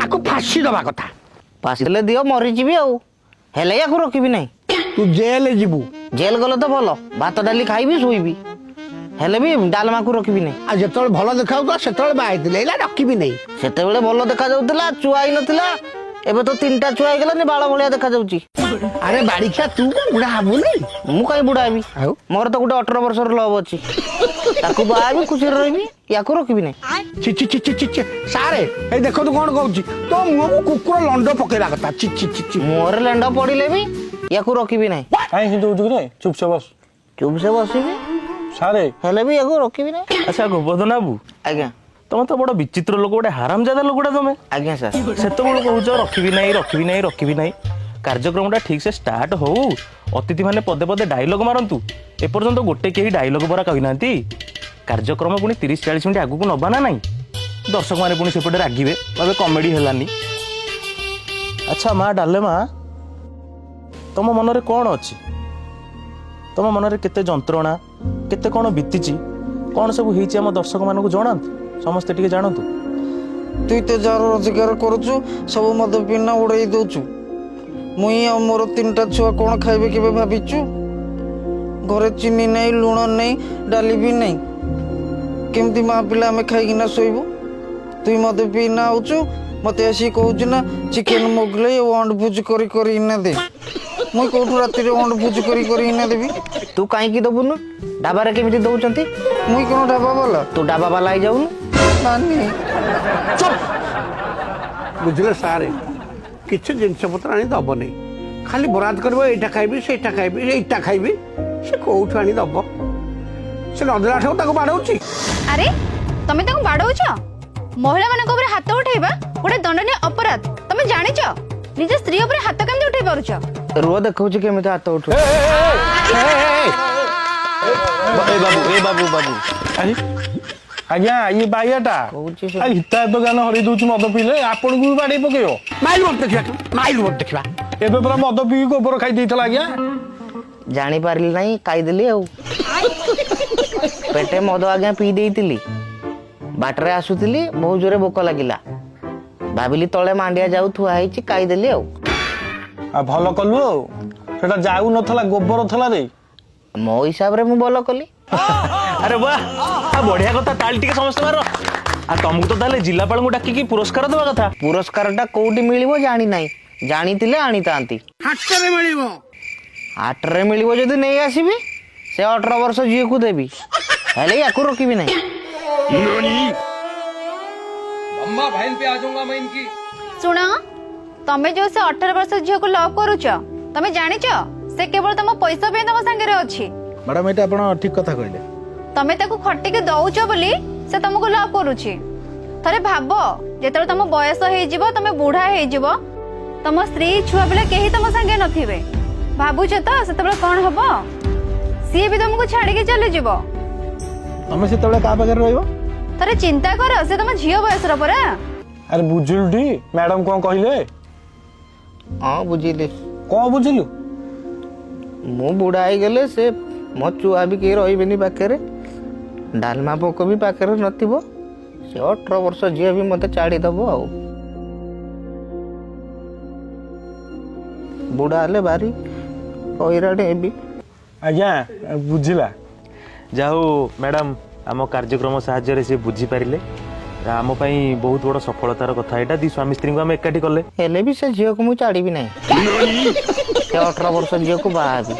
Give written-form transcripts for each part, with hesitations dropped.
ଆକୁ ଫାଶୀ ଦବା କଥା। ଫାଶୀ ଦେଲେ ଦିଅ, ମରିଯିବି ଆଉ, ହେଲେ ୟାକୁ ରଖିବି ନାହିଁ। ତୁ ଜେଲ ଯିବୁ। ଜେଲ ଗଲେ ତ ଭଲ, ଭାତ ଡାଲି ଖାଇବି, ଶୋଇବି, ହେଲେ ବି ଡାଲମାକୁ ରଖିବି ନାହିଁ। ଆଉ ଯେତେବେଳେ ଭଲ ଦେଖାଯାଉଥିଲା, ସେତେବେଳେ ବାହା ହେଇଥିଲେ, ଏଇଲା ରଖିବି ନାହିଁ। ସେତେବେଳେ ଭଲ ଦେଖାଯାଉଥିଲା, ଛୁଆ ହେଇନଥିଲା। ଏବେ ତ ତିନିଟା ଛୁଆ ହେଇଗଲାନି, ବାଳ ଭଳିଆ ଦେଖାଯାଉଛି। ଆରେ ବାଡ଼ିଖିଆ, ତୁ କଣ ବୁଢା ହବୁନି? ମୁଁ କାହିଁ ବୁଢା ହେବି? ଆଉ? ମୋର ତ ଗୋଟେ 18 ବର୍ଷର ଲଭ୍ ଅଛି, ତାକୁ ବାହା ହେବି, ଖୁସିରେ ରହିବି, ୟାକୁ ରଖିବି ନାହିଁ। ଛି ଛି ଛି ଛି ଛି ଛି। ସାରେ, ଏଇ ଦେଖନ୍ତୁ କଣ କହୁଛି। ତୋ ମୁହଁକୁ କୁକୁର ଲଣ୍ଡ ପକେଇବା କଥା। ଛି ଛି ଛି ଛି। ମୁହଁରେ ଲେଣ୍ଡ ପଡିଲେ ବି ୟାକୁ ରଖିବି ନାହିଁ। କାହିଁ ସେମିତି ହଉଛୁ କିରେ? ଚୁପ୍ ସେ ବସ। ଚୁପ୍ ସେ ବସିବି। ସାରେ। ହେଲେ ବି ୟାକୁ ରଖିବି ନାହିଁ। ଆଚ୍ଛା ଗୋବର୍ଦ୍ଧନ ବାବୁ। ଆଜ୍ଞା। ତମେ ତ ବଡ ବିଚିତ୍ର ଲୋକ, ଗୋଟେ ହାରାମଜାଦା ଲୋକଟା ତମେ। ଆଜ୍ଞା ସାର୍। ସେତେବେଳୁ କହୁଛ ରଖିବି ନାହିଁ, ରଖିବି ନାହିଁ, ରଖିବି ନାହିଁ। କାର୍ଯ୍ୟକ୍ରମଟା ଠିକ ସେ ଷ୍ଟାର୍ଟ ହଉ, ଅତିଥି ମାନେ ପଦେ ପଦେ ଡାଇଲଗ ମାରନ୍ତୁ। ଏପର୍ଯ୍ୟନ୍ତ ଗୋଟେ କେହି ଡାଇଲଗ ପରା କହିନାହାନ୍ତି। କାର୍ଯ୍ୟକ୍ରମ ପୁଣି 30-40 ମିନିଟ୍ ଆଗକୁ ନବା ନା ନାହିଁ? ଦର୍ଶକମାନେ ପୁଣି ସେପଟେ ରାଗିବେ, କହିବେ କମେଡି ହେଲାନି। ଆଚ୍ଛା ମା ଡାଲେମା, ତମ ମନରେ କ'ଣ ଅଛି? ତମ ମନରେ କେତେ ଯନ୍ତ୍ରଣା, କେତେ କ'ଣ ବିତିଛି, କ'ଣ ସବୁ ହେଇଛି, ଆମ ଦର୍ଶକମାନଙ୍କୁ ଜଣାନ୍ତୁ, ସମସ୍ତେ ଟିକେ ଜାଣନ୍ତୁ। ତୁଇ ତ ଯାହାର ରୋଜଗାର କରୁଛୁ, ସବୁ ମଦ ପିନା ଉଡ଼େଇ ଦଉଛୁ। ମୁଇଁ ଆଉ ମୋର ତିନିଟା ଛୁଆ କ'ଣ ଖାଇବେ, କେବେ ଭାବିଛୁ? ଘରେ ଚିନି ନାହିଁ, ଲୁଣ ନାହିଁ, ଡାଲି ବି ନାହିଁ। କେମିତି ମା ପିଲା ଆମେ ଖାଇକିନା ଶୋଇବୁ? ତୁଇ ମଦ ପିଇନା ଆଉଛୁ, ମତେ ଆସିକି କହୁଛୁ ନା ଚିକେନ ମୋଗଲେଇ ଆଉ ଅଣ୍ଡ ଭୁଜ କରି କରିକିନା ଦେ। ମୁଇଁ କୋଉଠୁ ରାତିରେ ଅଣ୍ଡ ଭୁଜ କରି କରିକିନା ଦେବି? ତୁ କାହିଁକି ଦବୁନୁ? ଢାବାରେ କେମିତି ଦଉଛନ୍ତି? ମୁଇଁ କ'ଣ ଢାବା ବାଲା? ତୁ ଢାବା ବାଲା ହେଇଯାଉନୁ। ନାନୀ। ଚୁପ୍। ବୁଝିଲେ ସାରେ, କିଛି ଜିନିଷ ପତ୍ର ଆଣି ଦବନି, ଖାଲି ବରାଦ କରିବ, ଏଇଟା ଖାଇବି, ସେଇଟା ଖାଇବି, ଏଇଟା ଖାଇବି। ସେ କୋଉଠୁ ଆଣି ଦବ? ସେ ନଦେଲା ଠାରୁ ତାକୁ ବାଡ଼ଉଛି। ଆରେ, ତମେ ତାଙ୍କୁ ବାଡଉଛ? ମହିଳାମାନଙ୍କ ଉପରେ ହାତ ଉଠେଇବା ଗୋଟେ ଦଣ୍ଡନୀୟ ଅପରାଧ, ତମେ ଜାଣିଛ? ନିଜ ସ୍ତ୍ରୀ ଉପରେ ହାତ କେମିତି ଉଠେଇ ପାରୁଛ? ରୁହ, ଦେଖଉଛି କେମିତି ହାତ ଉଠୁ। ଏ ବାବୁ, ଏ ବାବୁ, ବାବୁ। ଆରେ ଆଜ୍ଞା, ଇଏ ବାଇଆଟା। କହୁଛି ସେ। ଆ ହିତାହିତ ଜ୍ଞାନ ହରେଇ ଦଉଛି ମଦ ପିଇଲେ, ଆପଣଙ୍କୁ ବି ବାଡେଇ ପକେଇବ। ମାଇଲୁ ମତେ ଦେଖିବା, ମାଇଲୁ ମତେ ଦେଖିବା। ଏବେ ପୁରା ମଦ ପିଇକି ଗୋବର ଖାଇ ଦେଇଥିଲା ଆଜ୍ଞା। ଜାଣିପାରିଲି ନାହିଁ, ଖାଇଦେଲି ଆଉ। ପେଟେ ମଦ ଆଜ୍ଞା ପିଇ ଦେଇଥିଲି। ବାଟରେ ଆସୁଥିଲି, ବହୁତ ଜୋରେ ଭୋକ ଲାଗିଲା। ଭାବିଲି ତଳେ ମାଣ୍ଡିଆ ଯାଉ ଥୁଆ ହେଇଛି, ଖାଇଦେଲି ଆଉ। ଆଉ ଭଲ କଲୁ। ଆଉ ସେଟା ଯାଉ ନଥିଲା, ଗୋବର ଥିଲା ରେ। ମୋ ହିସାବରେ ମୁଁ ଭଲ କଲି। ଆରେ ବାহ, ଆ ବଢିଆ କଥା, ତାଳି ଟିକେ ସମସ୍ତେ ମାର। ଆଉ ତମକୁ ତ ତାହେଲେ ଜିଲ୍ଲାପାଳଙ୍କୁ ଡାକିକି ପୁରସ୍କାର ଦେବା କଥା। ପୁରସ୍କାରଟା କୋଉଠି ମିଳିବ ଜାଣି ନାହିଁ, ଜାଣିଥିଲେ ଆଣିଥାନ୍ତି। ହାଟରେ ମିଳିବ। ହାଟରେ ମିଳିବ ଯଦି ନେଇ ଆସିବି, ସେ 18 ବର୍ଷ ଝିଅକୁ ଦେବି, ହେଲେ ୟାକୁ ରଖିବି ନାହିଁ। अम्मा बहन पे आ जाऊंगा मैं इनकी। ଶୁଣ, ତମେ ଯୋଉ ସେ 18 ବର୍ଷ ଝିଅକୁ ଲଭ୍ କରୁଛ, ତମେ ଜାଣିଛ ସେ କେବଳ ତମ ପଇସା ପାଇଁ ତମ ସାଙ୍ଗରେ ଅଛି? ମ୍ୟାଡ଼ାମ, ଏଇଟା ଆପଣ ଠିକ କଥା କହିଲେ। ତମେ ତାକୁ ଖଟିକି ଦଉଛ ବୋଲି ସେ ତମକୁ ଲଭ୍ କରୁଛି। ଥରେ ଭାବ, ଯେତେବେଳେ ତମ ବୟସ ହେଇଯିବ, ତମେ ବୁଢା ହେଇଯିବ, ତମ ସ୍ତ୍ରୀ ଛୁଆ ପିଲା କେହି ତମ ସାଙ୍ଗେ ନଥିବେ, ଭାବୁଛ ତ ସେତେବେଳେ କଣ ହବ? ସିଏ ବି ତମକୁ ଛାଡିକି ଚାଲିଯିବ। ତମେ ସେତେବେଳେ କାହା ପାଖରେ ରହିବ? ଥରେ ଚିନ୍ତା କର, ସେ ତମ ଝିଅ ବୟସର ପରା। ଆରେ ବୁଝିଲୁ ଟି ମ୍ୟାଡମ କଣ କହିଲେ? ହଁ, ବୁଝିଲି। କଣ ବୁଝିଲୁ? ମୁଁ ବୁଢା ହେଇଗଲେ ସେ ମୋ ଛୁଆ ବି କେହି ରହିବେନି ପାଖରେ, ଡାଲମା ପୋକ ବି ପାଖରେ ନଥିବ, ସେ 18 ବର୍ଷ ଝିଅ ବି ମତେ ଛାଡ଼ିଦବ। ଆଉ ବୁଢା ହେଲେ ଭାରି ହଇରାଣ ହେବି। ଆଜ୍ଞା, ବୁଝିଲା। ଯାହା ହଉ ମ୍ୟାଡ଼ାମ, ଆମ କାର୍ଯ୍ୟକ୍ରମ ସାହାଯ୍ୟରେ ସେ ବୁଝିପାରିଲେ। ଆମ ପାଇଁ ବହୁତ ବଡ଼ ସଫଳତାର କଥା ଏଇଟା। ଦି ସ୍ୱାମୀ ସ୍ତ୍ରୀଙ୍କୁ ଆମେ ଏକାଠି କଲେ। ହେଲେ ବି ସେ ଝିଅକୁ ମୁଁ ଛାଡ଼ିବି ନାହିଁ। ସେ 18 ବର୍ଷ ଝିଅକୁ ବାହା ହେବି,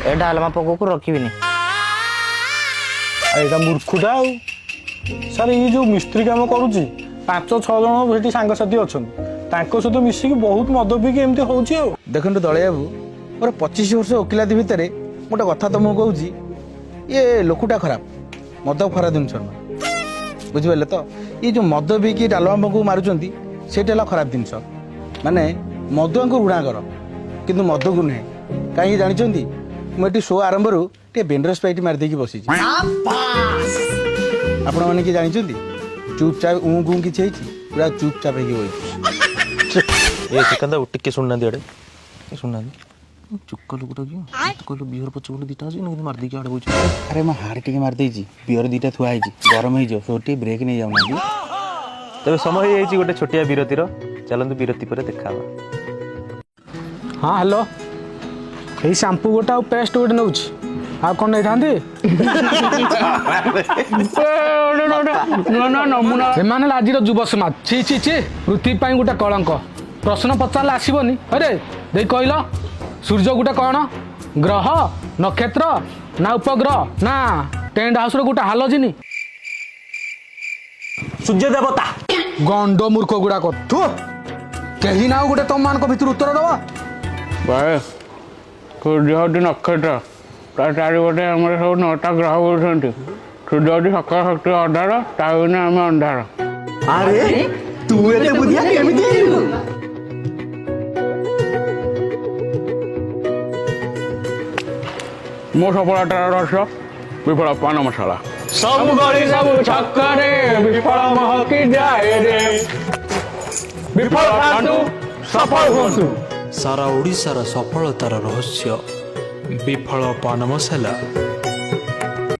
ଏ ଡାଲମା ପୋକକୁ ରଖିବିନି। ଆଉ ଏଇଟା ମୂର୍ଖଟା। ଆଉ ସାର୍, ଏଇ ଯୋଉ ମିସ୍ତ୍ରୀ କାମ କରୁଛି, ପାଞ୍ଚ ଛଅ ଜଣ ସେଠି ସାଙ୍ଗସାଥି ଅଛନ୍ତି, ତାଙ୍କ ସହିତ ମିଶିକି ବହୁତ ମଦ ପିଇକି ଏମିତି ହଉଛି ଆଉ। ଦେଖନ୍ତୁ ଦଳେଇ ବାବୁ, ମୋର 25 ବର୍ଷ ଓକିଲାତି ଭିତରେ ଗୋଟେ କଥା ତମକୁ କହୁଛି, ଇଏ ଲୋକଟା ଖରାପ, ମଦ ଖରାପ ଜିନିଷ ନୁହେଁ, ବୁଝିପାରିଲେ ତ? ଇଏ ଯେଉଁ ମଦ ପିଇକି ଡାଲମା ପୋକକୁ ମାରୁଛନ୍ତି, ସେଇଟା ହେଲା ଖରାପ ଜିନିଷ। ମାନେ ମଦୁଆଙ୍କୁ ଘୃଣା କର, କିନ୍ତୁ ମଦକୁ ନୁହେଁ। କାହିଁକି ଜାଣିଛନ୍ତି? ମୁଁ ଏଠି ଶୋ ଆରମ୍ଭରୁ ଟିକେ ବେଣ୍ଡର ସ୍ପ୍ରାଇଟ୍ ମାରିଦେଇକି ବସିଛି। ଆପଣମାନେ କିଏ ଜାଣିଛନ୍ତି? ଚୁପଚାପ ଉଁ ଗୁଁ କିଛି ହେଇଛି, ପୁରା ଚୁପଚାପ ହେଇକି ବସିଛି। ଏ ଶ୍ରୀକାନ୍ତ ବାବୁ, ଟିକେ ଶୁଣୁନାହାନ୍ତି ଆଡ଼େ, ଟିକେ ଶୁଣୁନାହାନ୍ତି। ଚୁକା ଲୋକଟା କିଏ? ମତେ କହିଲୁ ବିହର ପଛ ପଟେ ଦିଟା ଅଛି, କିନ୍ତୁ ମାରିଦେଇକି ଆଡ଼େ ବଇଛି। ଆରେ, ମୁଁ ହାଡ଼ ଟିକେ ମାରିଦେଇଛି, ବିୟର ଦିଟା ଥୁଆ ହେଇଛି, ଗରମ ହେଇଯିବ, ସୋ ଟିକେ ବ୍ରେକ୍ ନେଇ ଯାଉନାହାନ୍ତି। ତେବେ ସମୟ ହେଇଯାଇଛି ଗୋଟେ ଛୋଟିଆ ବିରତିର। ଚାଲନ୍ତୁ, ବିରତି ପରେ ଦେଖା ହବା। ହଁ, ହ୍ୟାଲୋ। ଏଇ ସାମ୍ପୁ ଗୋଟେ ଆଉ ପେଷ୍ଟ ଗୋଟେ ନେଉଛି। ଆଉ କ'ଣ ନେଇଥାନ୍ତି? ଏମାନେ ହେଲା ଆଜିର ଯୁବ ସମାଜ। ଛି ଛି ଛି, ପୃଥିବୀ ପାଇଁ ଗୋଟେ କଳଙ୍କ। ପ୍ରଶ୍ନ ପଚାରିଲେ ଆସିବନି। ଆରେ ଦେଇ କହିଲ, ସୂର୍ଯ୍ୟ ଗୋଟେ କ'ଣ ଗ୍ରହ, ନକ୍ଷତ୍ର ନା ଉପଗ୍ରହ ନା ଟେଣ୍ଟ ହାଉସର ଗୋଟେ ହାଲୋଜିନି? ସୂର୍ଯ୍ୟ ଦେବତା। ଗଣ୍ଡ ମୂର୍ଖ ଗୁଡାକ, ଥୁ। କେହି ନା ଆଉ ଗୋଟେ ତମମାନଙ୍କ ଭିତରୁ ଉତ୍ତର ଦବ? ଭାଇ, ସୂର୍ଯ୍ୟ ହେଉଛି ନକ୍ଷତ୍ର। ତା ଚାରିପଟେ ଆମର ସବୁ 9ଟା ଗ୍ରହ ବୁଲୁଛନ୍ତି। ସୂର୍ଯ୍ୟ ହେଉଛି ସକଳ ଶକ୍ତିର ଆଧାର, ତା ବିନା ଆମେ ଅନ୍ଧାର। ଆରେ, ତୁ ଏତେ ବୁଦ୍ଧିଆ କେମିତି ହେଇଗଲୁ? ମୋ ସଫଳତାର ରହସ୍ୟ ବିଫଳ ପାନ ମସଲା। ସବୁ ଗଳି ସବୁ ଛକରେ ବିଫଳ ମହକି ଯାଏ ରେ। ବିଫଳ ଖାଆନ୍ତୁ, ସଫଳ ହୁଅନ୍ତୁ। ସାରା ଓଡ଼ିଶାର ସଫଳତାର ରହସ୍ୟ ବିଫଳ ପାନ ମସଲା।